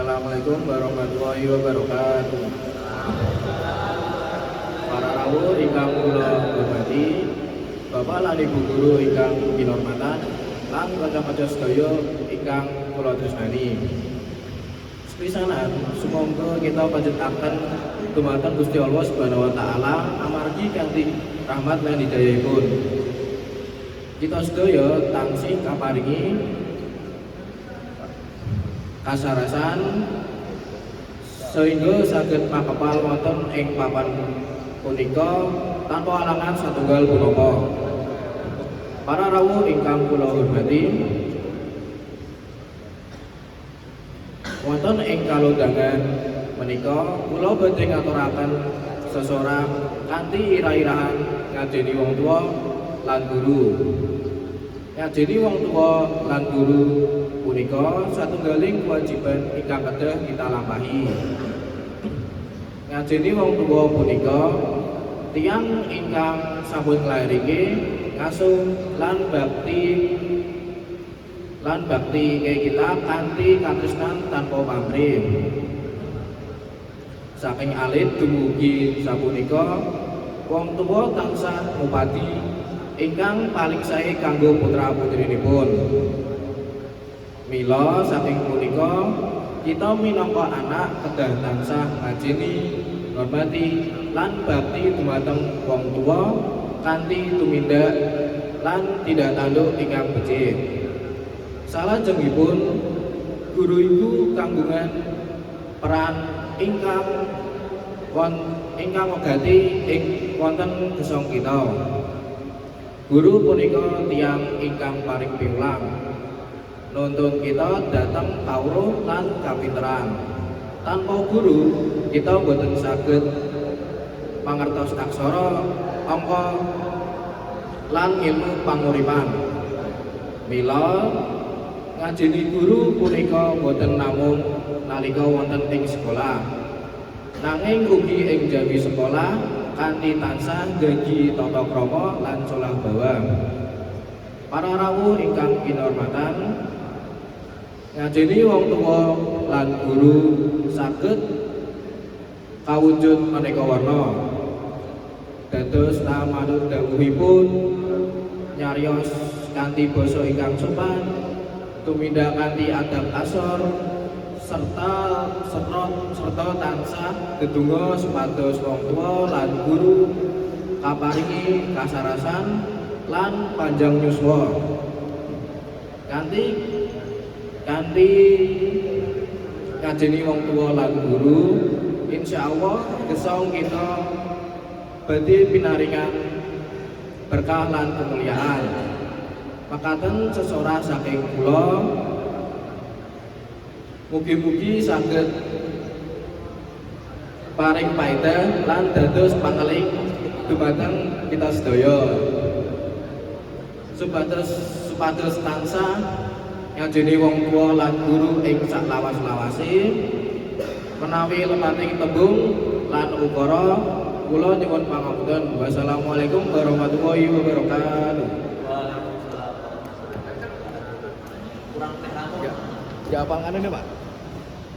Assalamualaikum warahmatullahi wabarakatuh. Para rawuh ingkang kula hormati, Bapak lan Ibu guru ingkang kinurmatan, lan kanca-kanca sedaya ingkang kula tresnani. Sepisanan, sumangga kita panjetaken dumateng Gusti Allah Subhanahu wa taala amargi kanthi rahmat lan hidayahipun. Kita sedaya tansih kaparingi kasarasan sehingga saged makepal wonten ing papan punika tanpa alangan satunggal punapa. Para rawuh ingkang kula hormati, wonten ing kalodhangan menika kula badhe ngaturaken sesorah kanthi irah-irahan ngajeni wong tuwa lan guru. Ngajeni wong tuwa lan guru punika satunggaling kewajiban ingkang kedah kita lampahi. Ngajeni wong tuwa punika tiyang ingkang sampun nglairake, ngasuh lan bakti ke kita kanthi katresnan tanpa pamrih. Saking alit dumugi sapunika, wong tuwa tansah ngupadi ingkang paling sae kanggo putra-putrinipun. Mila saking punika kita minangka anak kedah tansah ngajeni, ngormati lan bakti dumateng wong tuwa kanthi tumindak lan tindak tanduk ingkang becik. Salajengipun, guru iku kanggungan peran ingkang wegati ing wonten gesang kita. Guru punika tiyang ingkang paring piwulang, nuntun kita dhateng kawruh lan kapinteran. Tanpa guru, kita boten saged mangertos aksara, angka lan ilmu panguripan. Mila ngajeni guru punika boten namung nalika wonten ing sekolah, nanging ugi ing jawi sekolah kanthi tansah njagi tata krama lan solah bawa. Para rawuh ingkang kinurmatan, ngajeni wong tuwa lan guru saged kawujud maneka warna. Dados manut dawuhipun, nyarios kanthi basa ingkang sopan, tumindak kanthi adab asor, serta tansah dedonga supados wong tuwa lan guru kaparingi kasarasan lan panjang yuswa. Kanthi ngajeni wong tuwa lan guru, insyaallah gesang kita badhe pinaringan berkah lan kemuliaan. Makaten sesorah saking kula, mugi-mugi saged paring paedah lan dados pangeling dumateng kita sedaya. Supados tansah ngajeni wong tuwa lan guru ing sak lawas-lawase. Menawi lepating tembung lan ukara, kula nyuwun pangapunten. Wassalamualaikum warahmatullahi wabarakatuh. Waalaikumsalam. Kurang teh rambut. Ya, ya, apa ini, Pak?